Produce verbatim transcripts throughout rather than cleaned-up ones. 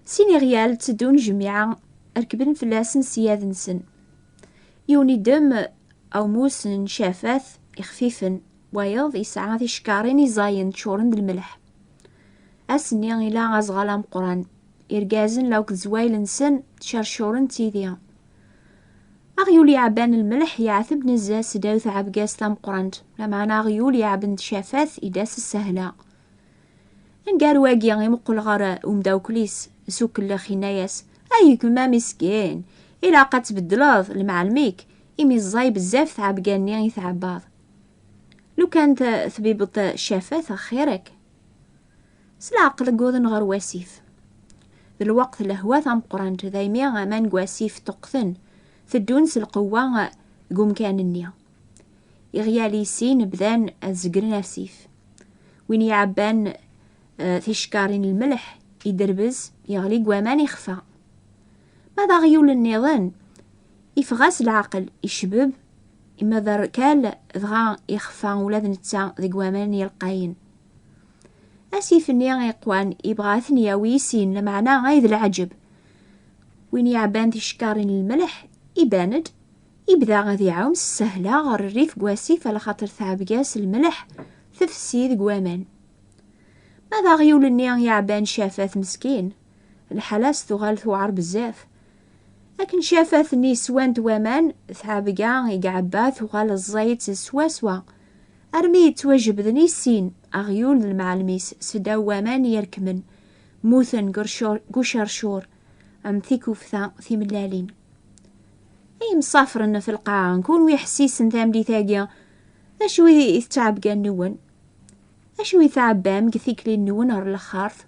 Sin iɣyal tteddun jmiɛa, rekben fell-asen s yad-nsen. Yiwen iddem awmus n cafat ixfifen, wayeḍ yesɛa ticekkarin iẓayen ččuren d lmelḥ. Ass-nni ila aẓɣal ameqqran. Irgazen la akked zwayel-nsen ttcercuren d tidi. Aɣyul yeɛban lmelḥ yeɛteb nezzeh seddaw tɛebgast tameqqrant, lameɛna aɣyul yeɛben cafat idda s ssehla. Aneggaru-agi imuqel ɣer umdawkel-is s ukellex, yenna-yas: "Ay gma miskin, ilaq ad tbeddleḍ lemɛalem-ik, imi ẓẓay bezzaf tɛebga-nni i tɛebbaḍ. Lukan t-, tbibeḍ cafat xir-ak." S leɛqel wwḍen ɣer wasif. D lweqt lehwa tameqqrant, daymi aman deg wasif ṭṭuqqten, teddun s lqewwa deg umkan-nni. Iɣyal i sin bdan ad zegren asif. Win iɛebban, eh, ticekkarin n lmelḥ, iderbez, yeɣli deg waman, ixfa. Ma d aɣyul nniḍen, ifeɣ-as leɛqel, icbeb, ima d rrkal, dɣa ixfa ula d netta deg waman yelqayen. Asif-nni iqwan ibɣa ad ten-yawi i sin, lameɛna ay d leɛǧeb. Win iɛebban ticekkarin n lmelḥ iban-d, ibda ad iɛum s ssehla ɣer rrif n wasif, alaxaṭer tɛebga-s lmelḥ tefsi deg waman. Ma d aɣyul-nni iɛebban cafat meskin, lḥala-s tuɣal tewɛer bezzaf. Akken cafat-nni swant waman, tɛebga i iɛebba tuɣal ẓẓayet swaswa, armi yettwajebden i sin, aɣyul d lemɛalem-is, seddaw waman yerkmen, mmuten deg ucur-, deg ucercur am tikufta timellalin. Ay imsafren ɣef lqaɛa, kunwi ḥessisen tameddit-agi, d acu i d ttɛebga-nwen? Acu i tɛebbam deg tikli-nwen ɣer lexxart?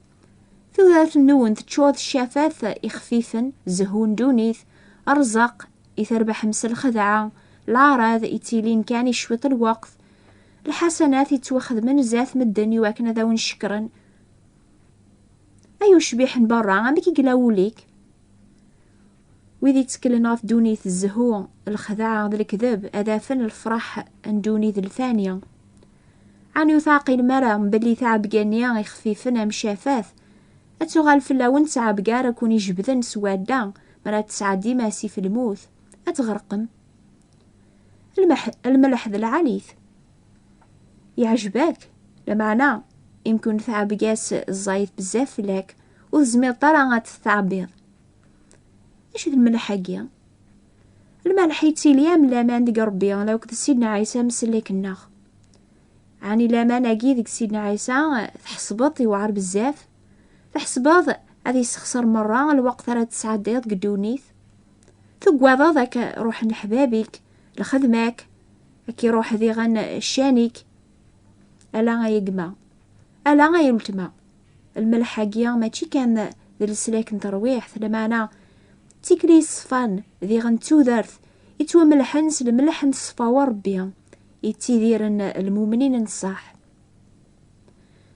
Tudert-nwen teččur d ccafat ixfifen, zehhu n ddunit, rrzeq i terbeḥem s lxedɛa, leɛrad ittilin kan i cwiṭ lweqt, lḥasanat ittwaxedmen zdat medden i wakken ad awen-cekkren. Ay ucbiḥ n berra, amek i yella wul-ik? Wid itteklen ɣef ddunit, zzhu, lxedɛa d lekdeb, ad afen lefraḥ n ddunit d lfani. Ɛni ur teɛqilem ara belli taɛebga-nni ixfifen am cafat, ad tuɣal fell-awen ttɛebga ara ken-ijebden s wadda, mi ara tesɛeddim asif lmut, ad tɣerqem? Lmeḥ-, lmelḥ d lɛali-t. Yeɛjeb-ak? Lameɛna, imkun tɛebga-s ẓẓayet bezzaf fell-ak, ur tezmireḍ ara ad t-tɛebbiḍ. Acu d lmelḥ-agi? Lmelḥ yettili am laman deg Ṛebbi, la akked Sidna Ɛisa amsellek-nneɣ. Ɛni laman-agi deg Sidna Ɛisa tḥesbeḍ yewɛer bezzaf? Tḥesbeḍ ad yessexṣer merra lweqt ara tesɛeddiḍ deg ddunit? Tuggadeḍ ad k-ruḥen leḥbab-ik, lxedma-k, ad k-iruḥ diɣen ccan-ik? Ala ay gma, ala ay weltma. Lmelḥ-agi mačči kan d leslak n terwiḥt, lameɛna d tikli yeṣfan, diɣen d tudert yettwamelḥen s lemleḥ n ṣṣfa n Ṛebbi, yettidiren lmumnin n ṣṣeḥ.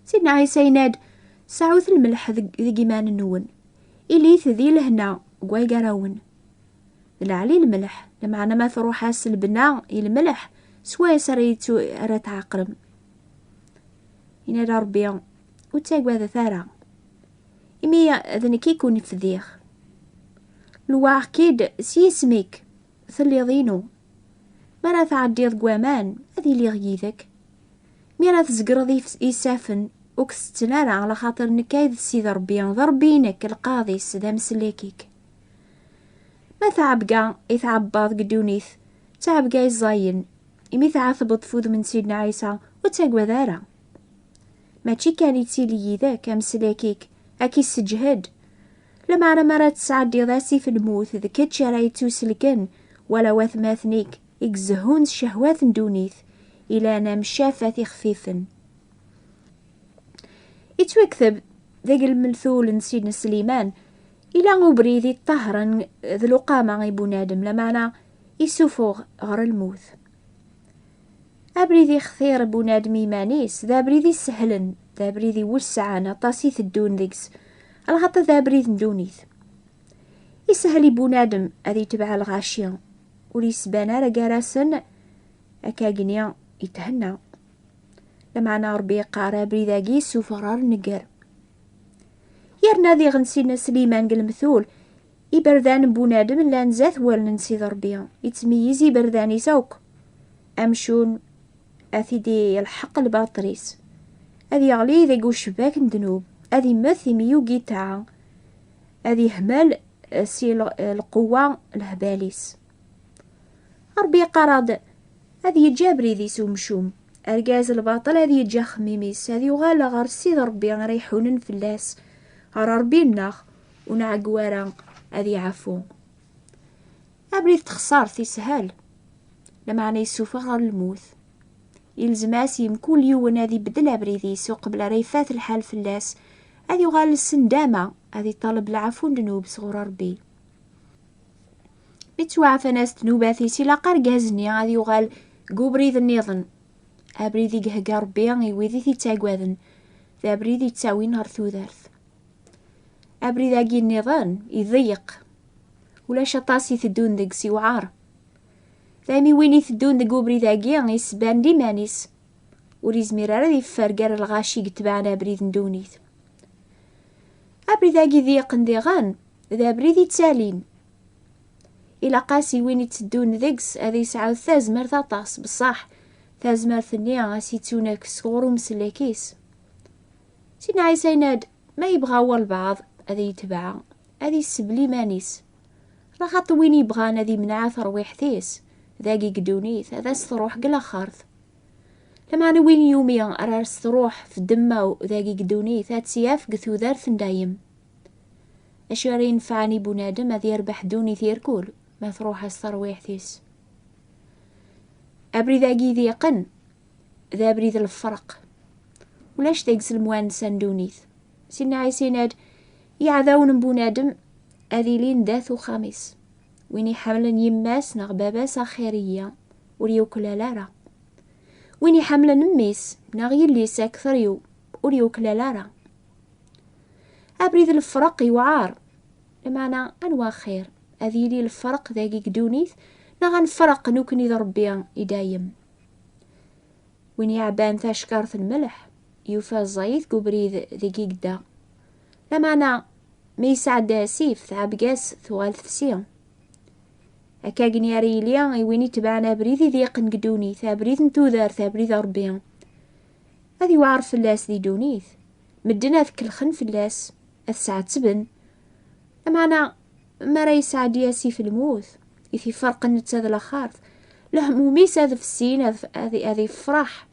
Sidna Ɛisa yenna-d: "Sɛut lmelḥ deg, deg iman-nwen, ilit di lehna deg way gar-awen." D lɛali lmelḥ, lameɛna ma truḥ-as lbenna i lmelḥ, swayes ara yettu-, ara tɛeqrem. Yenna-d Ṛebbi: "Ur ttagadet ara, imi d nekk i ken-fdiɣ. Lewɛeɣ-k-id s yisem-ik, telliḍ inu. Mi ara tɛeddiḍ deg waman, ad iliɣ yid-k. Mi ara tzegreḍ if-, isafen, ur k-setten ara, alaxaṭer nekk ay d Ssid Ṛebbi, d Ṛebbi-inek, lqaḍi-s, d amsellek-ik." Ma d taɛebga i tɛebbaḍ deg ddunit, d taɛebga iẓẓayen, imi tɛetbeḍ f udem n Sidna Ɛisa, ur ttagad ara. Mačči kan ittili yid-k, amsellek-ik, ad k-isseǧhed. Lameɛna mi ara tesɛeddiḍ asif n lmut, d kečč ara yettuselken, wala watmaten-ik i izehrun s ccehwat n ddunit, ilan am ccafat ixfifen. Yettwakteb deg lmeltul n Sidna Sliman: "Ila ubrid iṭṭahren d luqama i bunadem, lameɛna isufuɣ ɣer lmut." Abrid ixtir bunadem iman-is d abrid isehlen, d abrid iwesɛen, aṭas i teddun deg-s, alaxaṭer d abrid n ddunit. Isehel i bunadem ad itbeɛ lɣaci, ur yesban ara gar-asen, akkagni ithenna. Lameɛna Ṛebbi yeqqar: "Abrid-agi yessufeɣ ɣer nnger." Yerna diɣen Sidna Sliman deg lemtul, iberdan n bunadem llan zdat wallen n Sidi Ṛebbi, ittmeyyiz iberdan-is akk. Amcum, ad t-id-ilḥeq lbaṭel-is. Ad yeɣli deg ucebbak n ddnub, ad immet imi yugi ṭṭaɛa, ad yehmel, eh, si l-, eh, lqewwa lehbal-is. Ṛebbi yeqqar-aɣ-d ad yeǧǧ abrid-is umcum. Argaz lbaṭel ad yeǧǧ axemmim-is, ad yuɣal ɣer Sidi Ṛebbi ara iḥunen fell-as, ɣer Ṛebbi-nneɣ, ur nɛeggu ara ad iɛfu. Abrid n texṣart ishel, lameɛna yessufeɣ ɣer lmut. Ilzem-as i mkul yiwen ad ibeddel abrid-is uqbel ara ifat lḥal fell-as, ad yuɣal s ndama, ad iṭaleb lɛafu n ddnub sɣur Ṛebbi. Mi ttwaɛfan-as ddnubat-is, ilaq argaz-nni ad yuɣal deg ubrid nniḍen. Abrid i ihegga Ṛebbi i wid i t-ittagaden, d abrid yettawin ɣer tudert. Abrid-agi nniḍen iḍeyyeq. Ulac aṭas iteddun deg-s, iwɛer. Daymi win iteddun deg ubrid-agi isban-d iman-is. Ur izmir ara ad iffer gar lɣaci yetebɛen abrid n ddunit. Abrid-agi d-yeqqen diɣen, d abrid ittalin. Ilaq-as i win itteddun deg-s ad yesɛu tazmert aṭas, beṣṣaḥ tazmert-nni ad s-ittunefk sɣur umsellek-is. Sidna Ɛisa yenna-d, ma yebɣa walbeɛḍ ad yetbeɛ, ad yessebli iman-is. Laxaṭer win yebɣan ad imneɛ terwiḥt-is, dagi deg ddunit, ad as-truḥ deg laxert. Lameɛna win yumi ara s-truḥ f ddemma-w dagi deg ddunit, ad tt-yaf deg tudert n dayem. Acu ara yenfɛen i bunadem ad yerbeḥ ddunit irkul, ma truḥ-as terwiḥt-is? Abrid-agi d-yeqqen, d abrid n lefreq. Ulac deg-s lemwansa n ddunit. Sidna Ɛisa yenna-d, iɛdawen n bunadem ad ilin dat uxxam-is. Win iḥemmlen yemma-s neɣ baba-s axir-iyi, ur yuklal ara. Win iḥemmlen mmi-s neɣ yelli-s akter-iw, ur yuklal ara. Abrid n lefreq yewɛer. Lameɛna, anwa axir? Ad yili lefreq dagi deg ddunit, neɣ ad nefreq nekkni d Ṛebbi i dayem? Win iɛebban tacekkart n lmelḥ, yufa zzayet deg ubrid deg i yedda. Lameɛna, mi yesɛedda asif, tɛebga-s tuɣal tefsi. Akka-gni ara yili i win itebɛen abrid i d-yeqqen deg ddunit, abrid n tudert, abrid n Ṛebbi. Ad yewɛer fell-as di ddunit. Medden ad kellxen fell-as, ad t-sɛettben. Lameɛna, mi ara yesɛeddi asif lmut, i t-iferqen netta d laxert, lehmum-is ad fessin, ad, ad, ad ifreḥ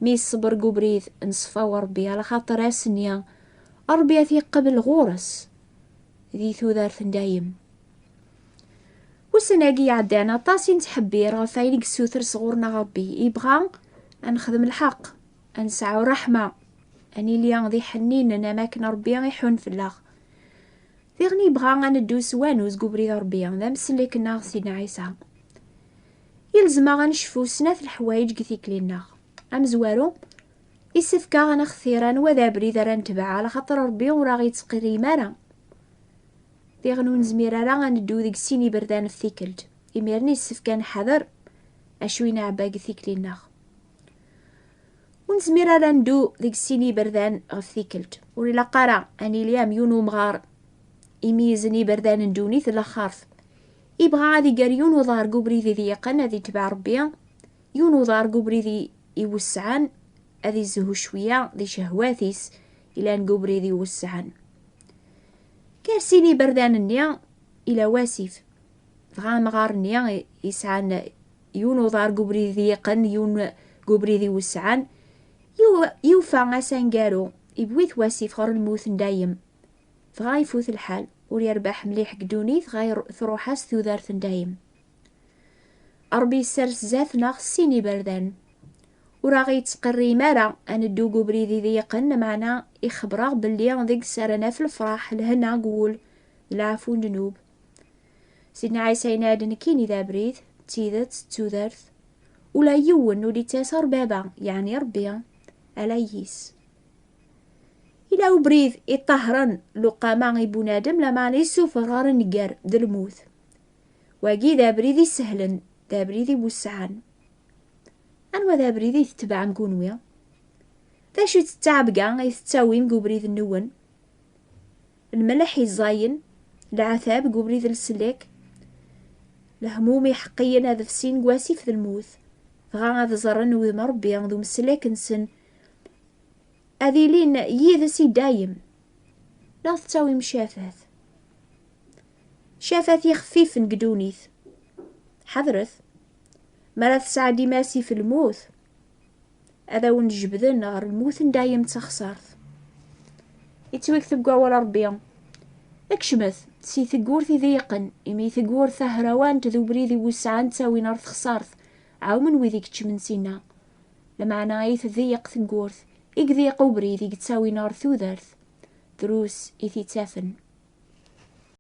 mi yesseber deg ubrid n ṣṣfa u Ṛebbi, alaxaṭer ass-nni Ṛebbi ad t-iqabel ɣur-s di tudert n dayem. Ussan-agi iɛeddan, aṭas i nettḥebbir ɣef wayen i yessuter sɣur-neɣ Ṛebbi. Ibɣa ad nexdem lḥeqq, ad nesɛu ṛṛeḥma, ad nili d iḥenninen am akken Ṛebbi iḥun fell-aɣ. Diɣen ibɣa ad neddu s wanu deg ubrid n Ṛebbi, d amsellek-nneɣ Sidna Ɛisa. Yelzem-aɣ ad necfu snat leḥwayeǧ deg tikli-nneɣ. Amezwaru, issefk-aɣ ad nextir anwa d abrid ara netbeɛ, alaxaṭer Ṛebbi ur aɣ-yettqirrim ara. Diɣen ur nezmir ara ad neddu deg sin iberdan ɣef tikkelt. Imiren yessefk ad nḥader acu i nɛebba deg tikli-nneɣ. Ur nezmir ara ad neddu deg sin iberdan ɣef tikkelt. Ur ilaq ara ad nili am yiwen umɣar imeyyzen iberdan n ddunit d laxert. Ibɣa ad iger yiwen uḍar deg ubrid i d-yeqqen ad itbeɛ Ṛebbi, yiwen uḍar deg ubrid i iwesɛen, ad izhu cwiya di cehwat-is ilan deg ubrid iwesɛen. Gar sin iberdan-nni, ila wasif. Dɣa amɣar-nni i-, yesɛan yiwen uḍar deg ubrid i d-yeqqen, yiwen deg ubrid iwesɛen, yu-, yufa asangaru, iwwi-t wasif ɣer lmut n dayem. Dɣa ifut lḥal, ur yerbaḥ mliḥ deg ddunit, dɣa ir-, truḥ-as tudert n dayem. Ṛebbi yessers zdat-neɣ sin iberdan. Ur aɣ-yettqirrim ara ad neddu deg ubrid i d-yeqqen, meɛna ixebber-aɣ belli deg-s ara naf lefṛaḥ, lehna deg wul, d leɛfu n ddnub. Sidna Ɛisa yenna-d, nekkini d abrid, d tidet, d tudert. Ula yiwen ur d-ittas ɣer Baba, yeɛni Ṛebbi, ala yis. Ila ubrid iṭahren luqama i bunadem, lameɛna yessufeɣ ɣer nnger d lmut. Wagi d abrid isehlen, d abrid iwesɛen. Anwa d abrid i tetbeɛem kunwi? D acu-tt ttɛebga i tettawim deg ubrid-nwen? Lmelḥ iẓẓayen, lɛatab deg ubrid n leslak, lehmum iḥeqqiyen ad fsin deg wasif d lmut, dɣa ad ẓren wudem Ṛebbi d umeslak-nsen, ad ilin yid-s i dayem. Neɣ tettawim cafat? Cafat ixeffifen deg ddunit. Ḥadret, mi ara tesɛeddim asif lmut, ad awen-jebden ɣer lmut n dayem d taxṣart. Ittwikteb deg wawal Ṛebbi: Kecmet si teggurt iḍeyqen, imi teggurt tahrawant d ubrid iwesɛen ttawin ɣer texṣart, ɛawmen wid i ikeččmen sinna. Lameɛna i tḍeyyeq teggurt, i iḍeyyeq ubrid i yettawin ɣer tudert, drus i t-ittafen.